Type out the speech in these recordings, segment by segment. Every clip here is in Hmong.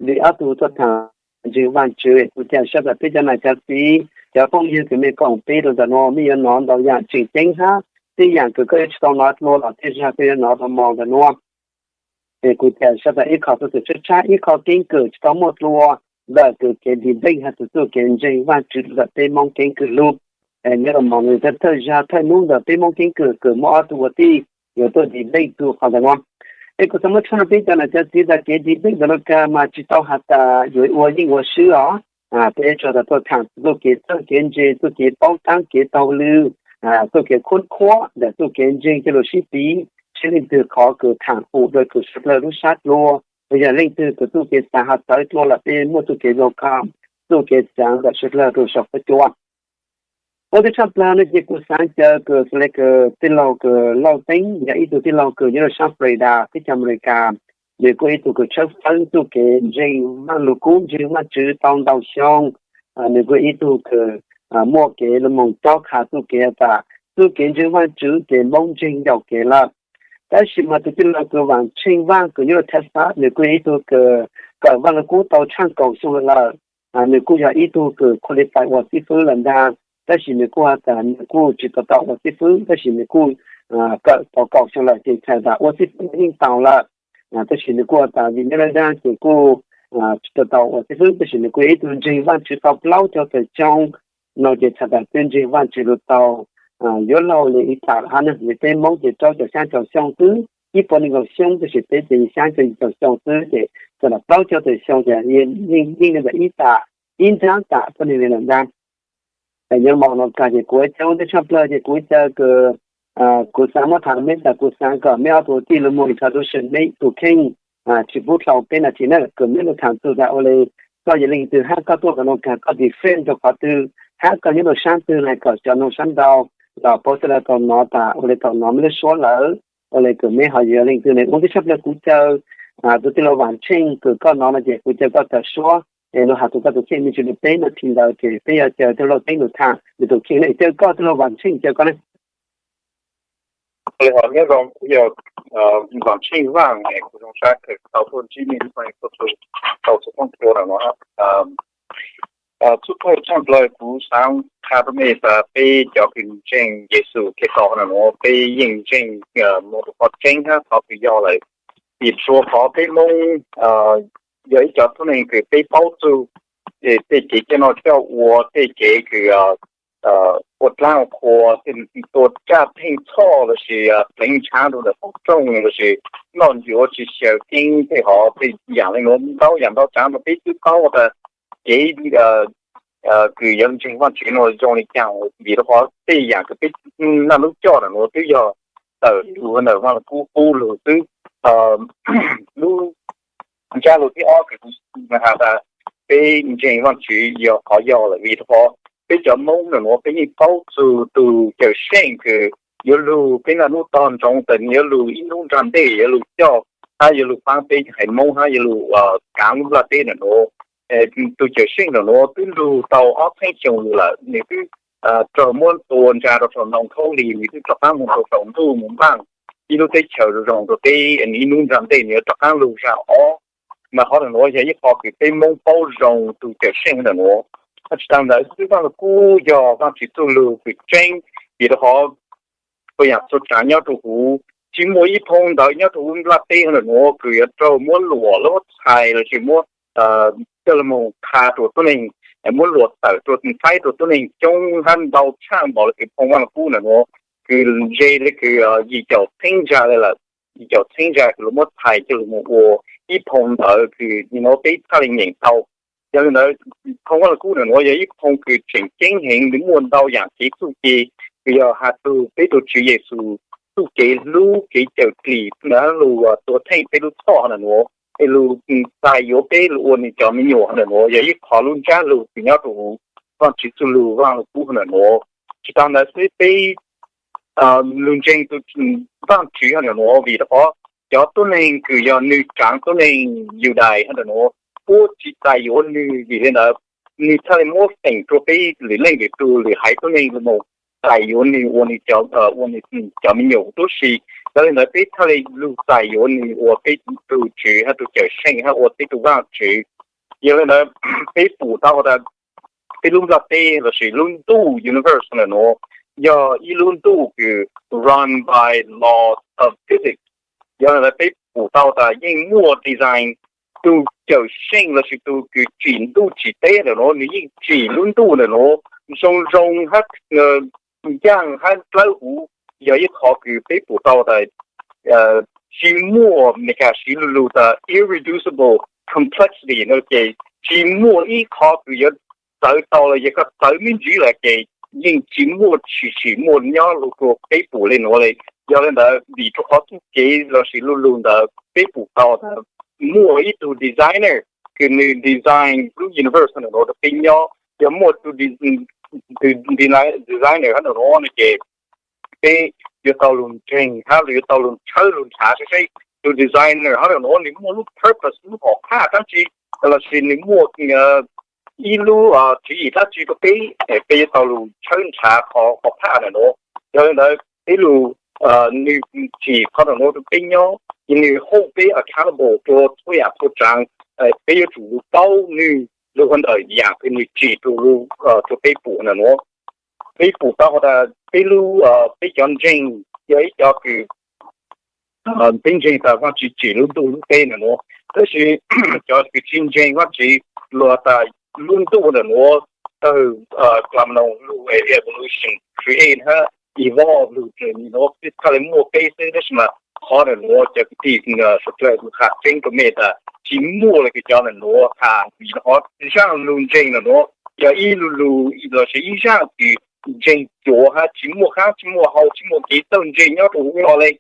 vim ob tug tuaj tham ntseeg Vaajtswv. Kuv ca sab tas peb cov nam cov txiv, cov phooj ywg kws mej koom peb rua ntawm nuav, mej yuav nov ntau yaam tseem ceeb hab tej yaam kws koj yuav tsi tau nov dlua los tej zag koj yuav nov tau moog ntawm nuav. Es kuv ca sab tas ib qho txuj kev tshab tshab, ib qho keeb kwm tsi tau muaj dlua ntawm kws kev debate hab txug txuj kev ntseeg Vaajtswv rua ntawm peb Moob keeb kwm lug. Nyob rua moog nwg thawj zag thawj nub ntawm peb Moob keeb kwm kws muaj ob tug ua tij yuav tuaj debate txug qhov ntawm nuav. Es kuv xaav muab tshaj rua peb cov nam cov txiv tas kev debate ntawm nuav kag mas tsi tau has tas yuav ua yeej ua swb os. Peb tsuas tas tuaj tham txug txuj kev txawj kev ntse, txuj kev paub taab kev taug lw, txuj kev khuab khuab ntawm txuj kev ntseeg coj lug sib piv, seb leej twg qhov kws tham hum rua kws suav dlawg lub sab dlua, los yog leej twg kws txuj kev xaav has txawv dlua lawm peb muaj txuj kev welcome, txuj kev xaav ntawm suav dlawg rua sau qhuab cua. Ua ntej tshaj plawg no ces kuv xaav caw kws xws le kws tij laug kws Lauj Teeb yog ib tug tij laug kws nyob rua sab Florida teb chaws Amelikas. Nws kuj ib tug kws tshawb fawb txuj kev ntseeg Vaaj Lug Kub, ntseeg Vaajtswv tau ntau xyoo. Nws kuj ib tug kws muaj kev lug moog cob qha txuj kev tas txuj kev ntseeg Vaajtswv ces Moob ntseeg ncauj kev lawm. Tab sis mas tus tij laug kws Vaam Tsheej Vaaj kws nyob rua Texas, nws kuj yog ib tug kws kawm Vaaj Lug Kub tau tshaaj kaum xyoo lawm. Nws kuj yog ib tug kws qualify ua xib fwb lawm ntag, tab sis nws kuj has tas nws kuj tsi tau tau ua xib fwb, tab sis nws kuj kawm tau kaum xyoo lawm ces txhais tas ua xib fwb yeej tau lawm. Tab sis nws kuj has tas vim nyob lawm ntag ces kuj tsi tau tau ua xib fwb, tab sis nws kuj yog ib tug ntseeg Vaajtswv tau plaub caug tawm xyoo no ces txhais tas twb ntseeg Vaajtswv lug tau yuav luag le ib tam hab ne. Vim peb Moob ces rau caum xyaa caum xyoo xwb, ib puas nees nkaum xyoo, tab sis peb ces xyaa caum yim caum xyoo xwb ces txhais tas plaub caug tawm xyoo ces yeej le ntawm ib tam, ib nrab tam tuab neeg le ntawm ntag. Nyob moog no kag ces kuv caw ua ntej tshaj plawg ces kuv caw kws kuv xaav muab tham meb tas kuv xaav kom meb ob tug tij lug moog introduction meb tug kheej, tsi pub dlhau peb nas this na, kws meb lug tham txug tas ua le koj yog leej twg hab koj tuaj qhov no kag koj different rua qhov twg hab koj nyob rua sab twg le kom cov noog sab nrau los paub sawv dlawg tau nov tas ua le tau nov meb lub suab lawm, ua le kws meb ho yog leej twg ne. Ua ntej tshaj plawg kuv caw tus tij laug Vaam Tsheej kws koj nov no ces kuv caw koj tawm suab es lug has txug koj tus kheej me ntsis le peb nas this ntawd ces peb yuav caw tij laug Lauj Teeb lug tham nws tus kheej ne. Caw koj tij laug Vaam Tsheej, caw koj ne. Nyob zoo, kuv yog Vaam Tsheej Vaaj, kuv zoo sab kawm tau tuaj ntsib mej lub paj tau txug tau txug txhua no. Txhua txhua tshaj plawg kuv xaav qha rua mej tas peb cov kws ntseeg Yexus Khetos no nuav peb yeej ntseeg moog rua qhov tseeb hab qhov kws yog lawm. Vim tsuav qhov peb Moob yog ib cov tuab neeg kws peb paub txug tej kev coj noj coj ua, tej kev kws ua dlaab ua qhua, tej tua raj theej txhoj lossis pleev ntshav rua ntawm qoob rooj lossis noj ncuav tsi xyaw keeb tej hov tej yaam le nuav ntau yaam ntau tsaav rua peb twb paub tas kev kws yuav ntseeg Vaajtswv nuav zoo le caag, vim rua qhov tej yaam kws peb naj nub coj nuav twb yog tawm lug ntawm Vaaj Lug Kub pub lug xwb. Lub ntsab lug thib ob kws has tas peb ntseeg Vaajtswv yog qhov yog lawm, vim rua qhov peb cov Moob nuav peb yeej paub txug tus Cawmseej kws yuav lug peb naj nub tog ntsoov tas yuav lug ib nub nrag ntej yuav lug coj hab yuav lug paab peb haiv Moob hab yuav lug kaav lub nplaj teb nuav. Tus Cawmseej nuav twb lug tau ob txheeb xyoo lug lawm, nwg twb raug muab tua ntsa rua saum ntoo khaub lig, nwg twb rov qaab moog rua saum ntuj moog npaaj ib lub teb chaws zoo zoo rua peb, ib nub nrag ntej nwg yuav rov qaab lug zag ob. Mas qhov nuav yog ib qho kws peb Moob paub zoo tus Cawmseej nuav. Tsi taag ntawd xwb, Vaaj Lug Kub yog Vaajtswv txuj lug kws tseeb, vim rua qhov txhua yaam txhua tsaav nyob rua huv, tsi muaj ib phoo ntawv nyob rua huv nplaj teb nuav kws yuav raug muab luam lub txhais lossis muab coj lug moog qha rua tuab neeg, muab luam tawm rua faib rua tuab neeg coob hab ntau tshaj npaum le kws phoo Vaaj Lug Kub nuav, kws ze le kws yim caum txheeb zag le lawm, yim caum txheeb zag kws lug muab txhais coj lug moog ua ib phoo ntawv kws nuav peb txhaj le nyeem tau. Yog le ntawd, phoo Vaaj Lug Kub nuav yog ib phoo kws tseem ceeb heev, nws muaj ntau yaam kev txuj ci kws yog has txug peb tug Tswv Yexus txuj kev hlub, kev cawm dlim, lug tuav theej peb lub txhoj nuav, es lug txais yuav peb lug ua nwg cov me nyuam nuav, yog ib qho lub ntsab lug kws nyob rua huv Vaajtswv txuj lug Vaaj Lug Kub nuav. Tsi taag ntawd xwb, peb lug ntseeg tus Vaajtswv nuav, vim rua qhov cov tuab neeg kws yog nwg tsaav tuab neeg Yudais nuav puab tsi txais yuav nwg, vim le ntawd nwg txhaj le muab feem rua peb lwm leej lwm tug lwm haiv tuab neeg lug moog txais yuav nwg ua nwg cov me nyuam huv tub si. Yog li ntawd peb thiaj li lug txais yuav nws ua peb tug tswv hab tug cawm seej hab ua peb tug vaajtswv. Yog li ntawd peb pum tau tas peb lub nplaj teb lossis lub ntuj universe ntawm nuav yog ib lub ntuj kws run by laws of physics. Yog li ntawd peb pum tau tas yeej muaj design, tug cawm seej lossis tug kws tsim ntuj tsim teb ntawm nuav nws yeej tsim lub ntuj ntawm nuav zoo zoo hab ncaaj hab dlawb huv. Yog ib qhov kws peb pum tau tas tsis muaj, Meskas siv lu lug tas irreducible complexity no ces tsis muaj ib qho kws yuav txawv tau los yog koj txawv me ntsis lawm ces yeej tsis muaj tshwm sim muaj nyob lug rua peb pum le nuav le. Yog li ntawd vim rua qhov txuj kev lossis lu lug ntawd peb pum tau tas muaj ib tug designer kws nws design lub universe ntawm nuav rua peb nyob. Yog muaj tug designer hab ntawm nuav no ces peb yuav tau lug ntseeg hab yuav tau lug tshawb lug nrhav saib saib tug designer hab ntawm nuav nws muaj lub purpose, lub hom phaj dlaab tsi lossis nws muaj ib lub tswv yim dlaab tsi rua peb, peb yuav tau lug tshawb nrhav qhov hom phaj ntawm nuav. Yog li ntawd peb lug, nws tsim qhov ntawm nuav rua peb nyob, ces nws hold peb accountable rua txhua yam txhua tsaav. Peb yuav tsum lug paub nwg lug huv ntawm yam kws nws tsim rua peb pum ntawm nuav. Peb pum tau tas peb lub, peb cov ntseeg yog ib cov kws peb ntseeg tas Vaajtswv tsim lub ntuj lub teb ntawm nuav, tab sis cov kws tsis ntseeg Vaajtswv luag tas lub ntuj ntawm nuav tawg kla mloog lug evolution, create hab evolve lug nuav thiaj li muaj peb xwb, tab sis mas qhov ntawm nuav cov kwv tij suav dlawg kuv qha tseeb rua mej tas tsis muaj le kws cov ntawm nuav has, vim qhov zaaj lug ntseeg ntawm nuav yog ib lu lug lossis ib zaaj kws ntseeg cuav hab tsis muaj qaab tsis muaj hau tsis muaj kev txawj ntse nyob rua huv le.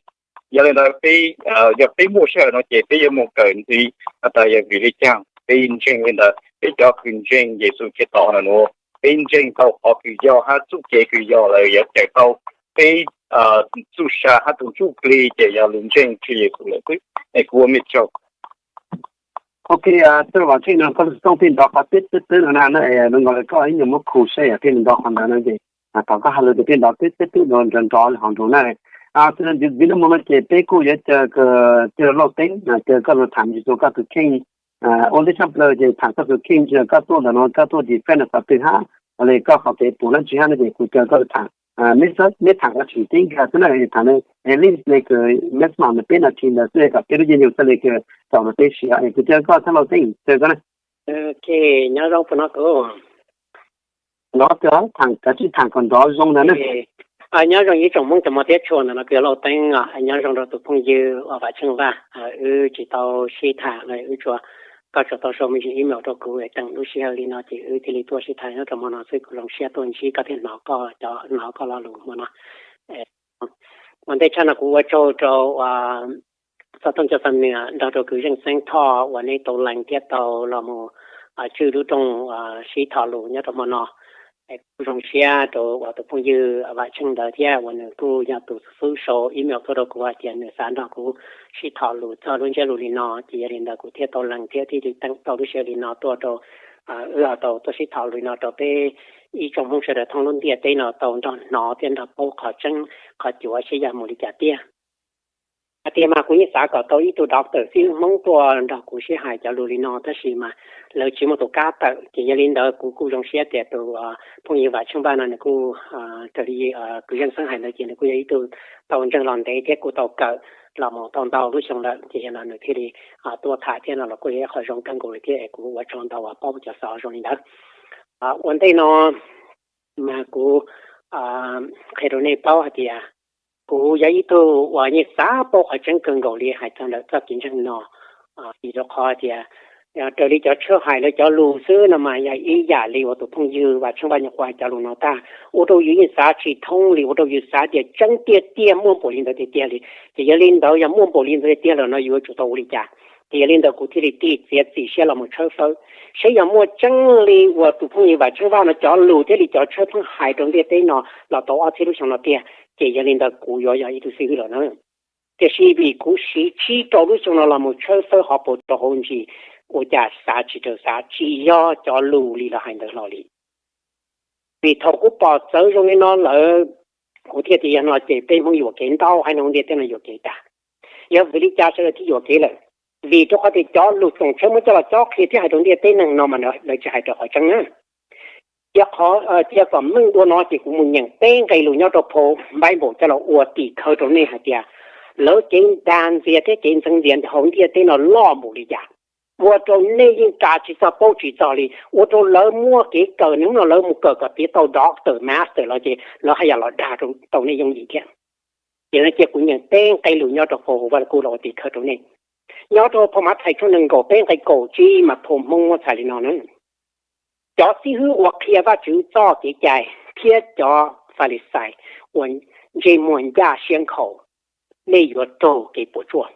Yog li ntawd peb, yog peb muaj sij hawm no ces peb yuav moog kawm ntxiv tas yog vim le caag peb ntseeg li ntawd. Peb cov kws ntseeg Yexus Khetos ntawm nuav, peb ntseeg tau qhov kws yog hab txuj kev kws yog lawm yuav cawm tau peb txuj sa hab tug ntsuj plig ces yog lug ntseeg Tswv Yexus lawm xwb. Es kuv ua mej tsaug. Ok, txawj Vam Tsheej no koj lug tooj pheej nrov qhov tib tib tib no na, nub nkaus le koj ib nyuag muab khu saib yog pheej nrov qhov ntawd no ces thaum koj has lug ces pheej nrov tib tib tib nrov nrov le hov nrov na. Vim le nuav no ces peb kuj yuav caw koj, caw Lauj Teeb, caw koj lug tham ntsis rua koj tug kheej. Ua ntej tshaj plawg ces tham koj tug kheej, koj tuaj ntawm nuav koj tuaj defend qhov twg hab le koj qhov kev pum dlaab tsi hab no ces kuv caw koj lug tham. Meb, meb tham koj tsis teb kag xwb na, tham le, le kws meb mam peb nas this ntawd xwb kom peb lub caij nyoog txhaj le kws txaus rua peb siv. Es kuv caw koj txhab Lauj Teeb, caw koj na. Ok, nyob zoo puas nov kuv? Nov kawg, tham kav tsij tham kom nrov zoo ntawd na. Nyob zoo ib tsoom Hmoob cov muaj thiab tshua ntawm no kuv yog Lauj Teeb, nyob zoo rau tus phooj ywg Vam Tsheej Vaj. Wb tsis tau sib tham, wb tsuas, koj tsuas tau sau me ntsis email rau kuv teem lub sij hawm li no ces wb thiaj li tuaj sib tham nyob rau hmo no xwb. Kuv zoo siab tuaj ntsib koj thiab hnov koj cov, hnov koj lo lus hmo no. Ua ntej tshaj no kuv ua tsaug rau Xov Tooj Cov Xam Nwj nrog rau kwv Zeej Xeeb Thoj uas neb tau lees thiab tau los mus tswj lub rooj sib thov lus nyob rau hmo no. Kuv zoo siab rau uas tus phooj ywg Vam Tsheej ntawd thiab uas nws kuj yog tus xub sau email tuaj rau kuv hais tias nws xav nrog kuv sib thov lus txog lub ntsiab lus li no, ces yog li ntawd kuv thiaj tau lees thiab thiaj li teem tau lub sij hawm li no tuaj rau wb ho tau tuaj sib thov lus li no rau peb ib tsoom Hmoob sawv daws thoob lub ntiaj teb no tau nrog hnov thiab nrog paub qhov tseeb qhov cuav seb yog mus li cas tiag. Hais tias mas kuv yeej xav kom tau ib tug doctor xib hwb Hmoob tuaj nrog kuv sib hais cov lus li no tab sis mas lawv tsis muaj tus kab tawm. Ces yog li ntawd kuv kuj zoo siab tias tus phooj ywg Vam Tsheej Vaj no nws kuj raws li kwv Zeej Xeeb hais ntawd ces nws kuj yog ib tug tau ntseeg los ntev thiab kuj tau kawm los mus tau ntau lub xyoo lawm ces yog no nws thiaj li tuaj tham thiab no los kuj yog ib qho zoo kawg nkaus li thiab es kuv ua tsaug ntau uas paub cov xov zoo li ntawd. Ua ntej no mas kuv qhia rau nej paub hais tias kuv yog ib tug uas yeej xav paub qhov tseeb kawg nkaus li hais txog ntawm txoj kev ntseeg no, vim rau qhov tias raws li cov tshawb hais lawv cov lus xwb no mas yog ib yam li uas tus phooj ywg Vam Tsheej Vaj nyuam qhuav hais cov lus no tag, ua rau yus yeej xav tsis thoob li, ua rau yus xav tias tseeb tiag tiag muaj npaum li ntawd tiag tiag li. Ces yog li ntawd yog muaj npaum li ntawd tiag tiag lawm no yuav tsum tau ua li cas? Ces yog li ntawd kuv thiaj li tig txiav txim siab los mus tshawb fawb saib yog muaj tseeb li uas tus phooj ywg Vam Tsheej Vaj no cov lus thiab li cov tshawb pheej hais rau ntiaj teb no los tau ob txhiab lub xyoo no tiag, ces yog li ntawd kuv yuav yog ib tug xib hwb lawm na. Tiam sis vim kuv siv tsib rau lub xyoo no los mus tshawb fawb hauv paus rau hauv ntsis, ua cas xav tsis raws xav, tsis yog cov lus li lawv hais ntawd hlo li. Vim thaum kuv pom txawv zoo li no lawm, Kuv thiaj tias yog no ces peb Hmoob yuam kev ntau, haiv neeg ntiaj teb no yuam kev tag. Yog vim li cas sawv daws thiaj yuam kev lawm? Vim rau qhov tias cov lus txoos tshawb muab coj los cob qhia thiab hais rau ntiaj teb neeg no mas lawv tsis hais rau qhov tseeb na. Cia qhov, cia kom meej dua no ces kuv mus nyeem peb nqe lus nyob rau phau Bible coj los ua tim khawv rau nej hais tias lawv kev dag ntxias thiab kev ntxeev ntxias hauv ntiaj teb no loj npaum li cas, ua rau nej yeej ras tsis txog paub tsis txog li, ua rau lawv muaj kev kawm, hnub no lawv mus kawm kom piav tau doctor, master los ces lawv haj yam los dag tau nej yooj yim thiab. Ces no cia kuv nyeem peb nqe lus nyob rau phau Vaj Lug Kub los ua tim khawv rau nej. Nyob rau phau Mathais tshooj nees nkaum peb nqe kaum tsib mas phau Hmoob muab txhais li no na: Cov xib hwb uas qhia Vajtswv txoj kev cai thiab cov Falixais uas ntsej muag ncaj siab nkhaus, nej yuav raug kev puas tsuaj.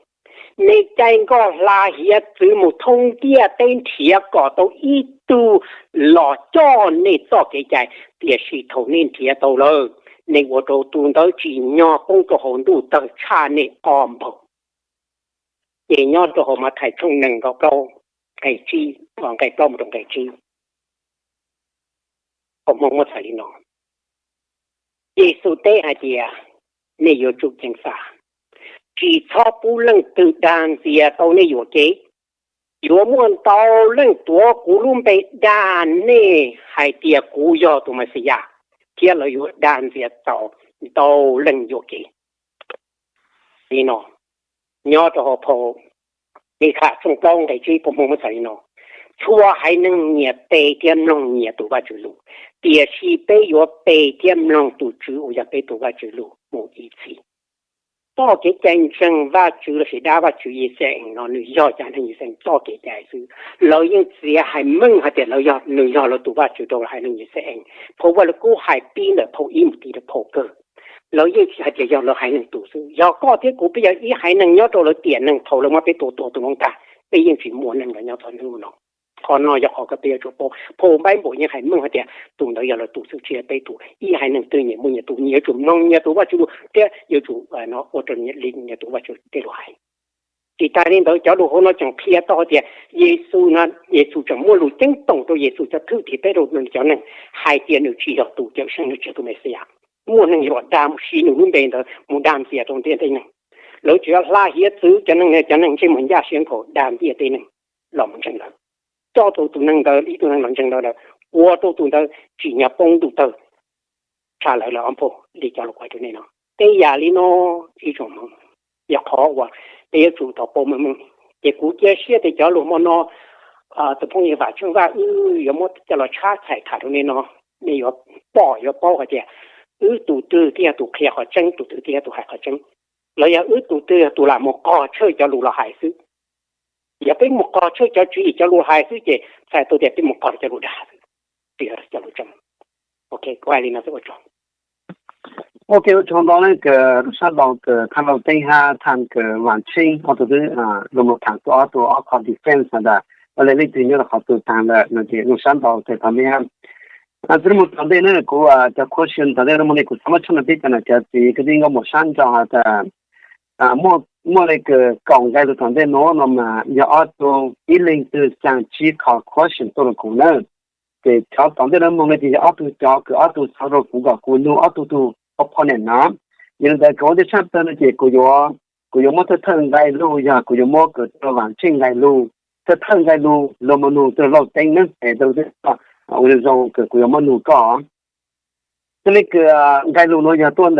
Nej caij nkoj hla hiav txwv mus thoob ntiaj teb nrhiav kom tau ib tug los coj nej txoj kev cai, tiam sis thaum nej nrhiav tau lawm, nej ua rau tus ntawd tsim nyog poob rau hauv ntuj tawg tshaj nej ob npaug. Ces nyob rau hauv Mathais tshooj nees nkaum plaub, nqe tsib, nqe plaub mus rau nqe tsib, phau Hmoob muab txhais li no: Yexus teb hais tias, nej yuav tsum ceev faj, tsis txhob pub leej twg dag ntxias tau nej yuam kev. Yuav muaj ntau leej tuav kuv lub npe dag nej hais tias kuv yog tus Mexiyas, thiab lawv yuav dag ntxias tau ntau leej yuam kev. Li no, nyob rau hauv phau Mathais tshooj plaub nqe tsib, phau Hmoob muab txhais li no: Txhua haiv neeg nyias pe thiab mloog nyias tus Vajtswv lus, tiam sis peb yuav pe thiab mloog tus Tswv uas yog peb tus Vajtswv lus mus ib txhis. Txoj kev cai ntseeg Vajtswv lossis dab Vajtswv Yixalayees no nws yog cov neeg Yixalayees txoj kev cai xwb. Lawv yeej txiav hais meej hais tias lawv yog, nws yog lawv tus Vajtswv rau haiv neeg Yixalayees. Phau Vaj Lug Kub hais pib ntawm phau ib mus txog rau phau kawg. Lawv yeej tsis hais tias yog lawv haiv neeg tus xwb. Yog koj thiab kuv peb yog ib haiv neeg nyob rau lawv tiam neeg thaum lawv muab peb tua tuag tus noob tag, peb yeej tsis muaj neeg los nyob txog hnub no. Qhov no yog qhov kawg peb yuav tsum paub. Phau Npaiv Npaum yeej hais meej hais tias tus ntawd yog lawv tus xwb, tsis yog peb tus. Ib haiv neeg twg nyias muaj nyias tus, nyias yuav tsum mloog nyias tus Vajtswv lus thiab yuav tsum ua raws li nyias tus Vajtswv tej lus hais. Tsis tas li ntawd, cov lus hauv no tseem qhia tau hais tias Yexus no, Yexus tseem muaj lus ceeb toom rau Yexus cov thwj tim peb rau cov neeg hais tias nws tsis yog tus cawm seej, nws tsis yog tus Mexiyas. Muaj neeg yuav los dag mus siv nws lub npe ntawd mus dag ntxias rau ntiaj teb neeg. Lawv tseem yuav hla hiav txwv cov neeg, cov neeg ntsej muag ncaj siab nkhaus dag ntiaj teb neeg los mus ntseeg lawm. Coj tau tus neeg ntawd, ib tug neeg los ntseeg ntawd, ua rau tus ntawd tsim nyog poob ntuj tawg tshaj lawv lawm ob npaug li cov lus kuv hais rau nej no. Tej yam li no ib tsoom Hmoob, yog qhov uas peb yuav tsum tau paub meej meej. Ces kuv cia siab tias cov lus hmo no tus phooj ywg Vam Tsheej Vaj wb yuav muab coj los tshab txhais tham rau nej no, nej yuav pom yuav paub hais tias wb tus twg thiaj yog tus qhia qhov tseeb, tus twg thiaj yog tus hais qhov tseeb, los yog wb tus twg yog tus lam mus qog tshawj cov lus los hais xwb. Yog peb mus qog tshawj cov tswv yim cov lus hais xwb ces txhais tau tias peb mus qog cov lus dag xwb, tsis yog cov lus tseeb. Ok, kuv hais li no xwb, ua tsaug. Ok, ua tsaug ntau na kws lub sab laug kws Thaj Lauj Teeb hab Thaj kws Vam Tsheej ob tug twb lug mus tham txug ob tug ob qho defense has tas ua le leej twg nyob rau qhov twg taag lawm no ces ua sab ntau kws thaum me hab. Txug lub mus tom ntej na kuv cov question tom ntej lub mus ne kuv xav muab tshaj no peb cov nam cov txiv kwv tij nkauj muam sab nraud has tas muaj le kws kaum nqe lug tom ntej nuav no mas yog ob tug ib leeg twg xyaa tsib qho question tuaj rau kuv na. Ces cov tom ntej lub mus no ces yog ob tug cov kws ob tug xav rau kuv kom kuv nug ob tug tug opponent na. Yog li ntawd kws ua ntej tshaj tawg no ces kuv yuav, kuv yuav muab thawj thawj nqe lug, yog kuv yuav muab kws rau Vam Tsheej nqe lug, thawj thawj nqe lug lug mus nug rau Lauj Teeb na, es rau ua zoo kws kuv yuav muab nug koj. Txij li kws nqe lug nuav yog tuaj ntawm